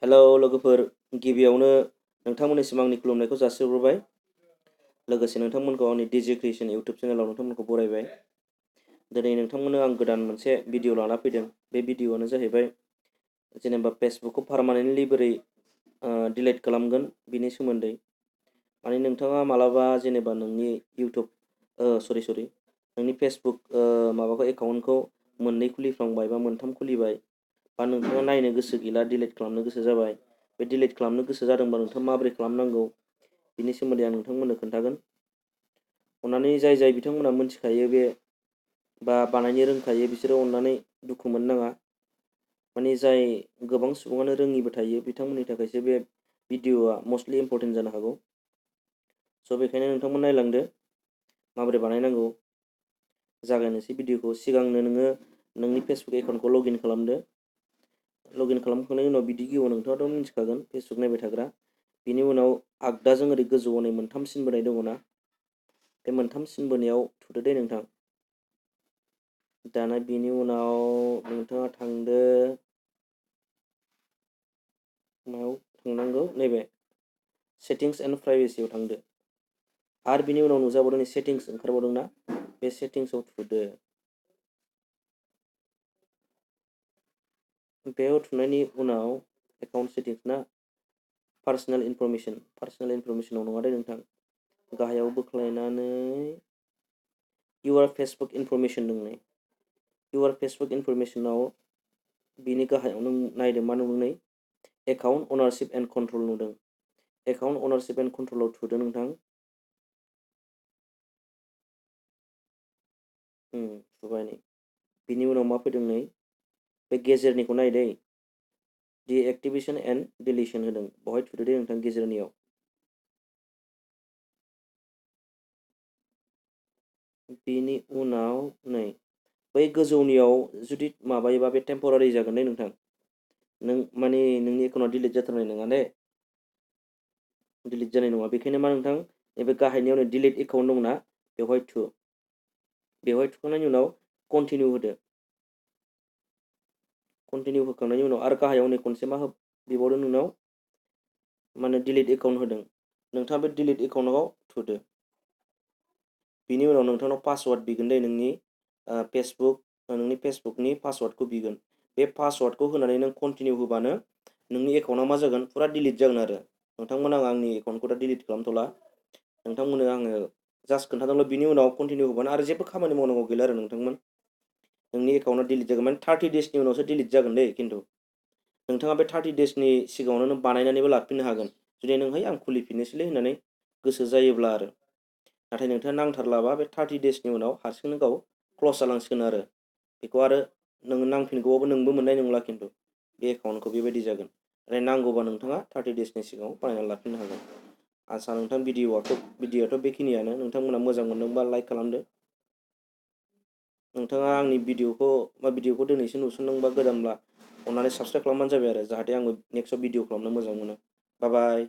Hello लोगोफोर, गिबियावनो नोंथांमोननिसिम आंनि खुलुमनायखौ जासिहरग्रोबाय। लोगोसे नोंथांमोनखौ आंनि डिजे क्रिएशन इउटुब चेनेलाव नोंथांमोनखौ बरायबाय। दिनै नोंथांमोननो आं गोदान मोनसे भिडिअ लाना फैदों। बे भिडिअआनो जाहैबाय जेनेबा फेसबुकखौ पारमानेन्टलि बोरै डिलिट खालामगोन बिनि सोमोन्दै। माने नोंथाङा मालाबा जेनेबा नोंनि इउटुब नोंनि फेसबुक माबाखौ एकाउन्टखौ मोननै खुलिफ्लांबाय बा मोनथाम खुलिबाय, बा नोंथाङा नायनो गोसो गैला, डिलिट खालामनो गोसो जाबाय। बे डिलिट खालामनो गोसो जादोंबा नोंथाङा माबोरै खालामनांगौ बिनि सोमोन्दै आं नोंथांमोननो खोन्थागोन। अननानै जाय बिथांमोना मिथिखायो बे बा बानायनो रोंखायो बिसोरो अननानै दुखु मोननो नाङा। माने जाय गोबां सुबुङानो रोङिबो थायो बिथांमोननि थाखायसो बे भिडिअआ मस्टलि इम्परटेन्ट जानो हागौ। स' बेखायनो नोंथांमोन नायलांदो माबोरै बानायनांगौ। जागायनोसै भिडिअखौ। सिगांनो नोङो नोंनि फेसबुक एकाउन्टखौ लगइन खालामदो। लगइन खालामखांनायनि उनाव बिदि गिबियाव नोंथाङाथ' मिथिखागोन फेसबुक नायबाय थाग्रा। बिनि उनाव आगदाजों ओरै गोजौआव नै मोनथाम सिन बोनाय दङ ना, बे मोनथाम सिन बोनायाव थुदो दे नोंथां। दाना बिनि उनाव नोंथाङा थांदो, मायाव थांनांगौ, नैबे सेटिंस एन्ड प्राइभेसियाव थांदो। आरो बिनि उनाव नुजाबावदों नै सेटिंस ओंखारबावदों ना, बे सेटिंसआव थुदो। बेयाव थुनायनि उनाव एकाउन्ट सेटिंस ना, पार्सनेल इनफरमेसनाव नङा दे नोंथां, गाहायाव बोख्लायनानै इउआर फेसबुक इनफरमेसन दं नै, इउआर फेसबुक इनफरमेसनाव बिनि गाहायाव नों नायदो मा नुदों नै, एकाउन्ट अनारशिप एन्ड कन्ट्रल नुदों। एकाउन्ट अनारशिप एन्ड कन्ट्रलाव थुदो नोंथां। थुबाय नै। बिनि उनाव मा फैदों नै, बे गेजेरनिखौ नाय दै, डिएक्टिभेशन एन्ड डिलिशन होदों, बेवहाय थुदो दे नोंथां गेजेरनियाव। बिनि उनाव नै बै गोजौनियाव जुदि माबायोबा बे टेम्परारि जागोन दे नोंथां। नों माने नोंनि एकाउन्टआ डिलिट जाथारनाय नङा दे, डिलिट जानाय नङा। बेखायनो मा नोंथां, नैबे गाहायनियाव नै डिलिट एकाउन्ट दंना, बेवहाय थु। बेवहाय थुखांनायनि उनाव कन्टिनिउ होदो। कन्टिनिउ होखांनायनि उनाव आरो गाहायाव नै खनसे मा बिबावदों नोंनाव, माने डिलिट एकाउन्ट होदों। नोंथाङा बे डिलिट एकाउन्टआव थुदो। बिनि उनाव नोंथांनाव पासवार्ड बिगोन दे, नोंनि फेसबुकनि पासवार्डखौ बिगोन। बे पासवार्डखौ होनानै नों कन्टिनिउ होबानो नोंनि एकाउन्टआ मा जागोन, फुरा डिलिट जागोन आरो। नोंथांमोन आं आंनि एकाउन्टखौ दा डिलिट खालामथ'ला, नोंथांमोननो आङो जास्ट खोन्थादोंल'। बिनि उनाव कन्टिनिउ होबानो आरो जेबो खामानि मावनांगौ गैला आरो नोंथांमोन। नोंनि एकाउन्टआ डिलिट जागोन, माने 30 डेजनि उनावसो डिलिट जागोन दे खिन्थु। नोंथाङा बे 30 डेजनि सिगाङावनो नों बानायनानैबो लाफिननो हागोन, जुदि नों है आं खुलिफिननोसैलै होननानै गोसो जायोब्ला आरो। नाथाय नोंथाङा नांथारलाबा बे 30 डेजनि उनाव हारसिंनो गाव क्लस जालांसिगोन आरो। बेखौ आरो नोङो नांफिनगौबाबो नोंबो मोननाय नंला खिन्थु बे एकाउन्टखौ, बेबायदि जागोन। ओमफ्राय नांगौबा नोंथाङा 30 डेजनि सिगाङाव बानायनानै लाफिननो हागोन। आसा नोंथां भिडिअआथ' बेखिनियानो। नोंथांमोना मोजां मोनदोंबा लाइक खालामदो। नोंथाङा आंनि भिडिअखौ दिनैसो नुसनदोंबा गोदानब्ला अननानै साबस्क्राइब खालामबानो जाबाय आरो, जाहाथे आंबो नेक्स्टआव भिडिअ खालामनो मोजां मोनो। बाय बाय।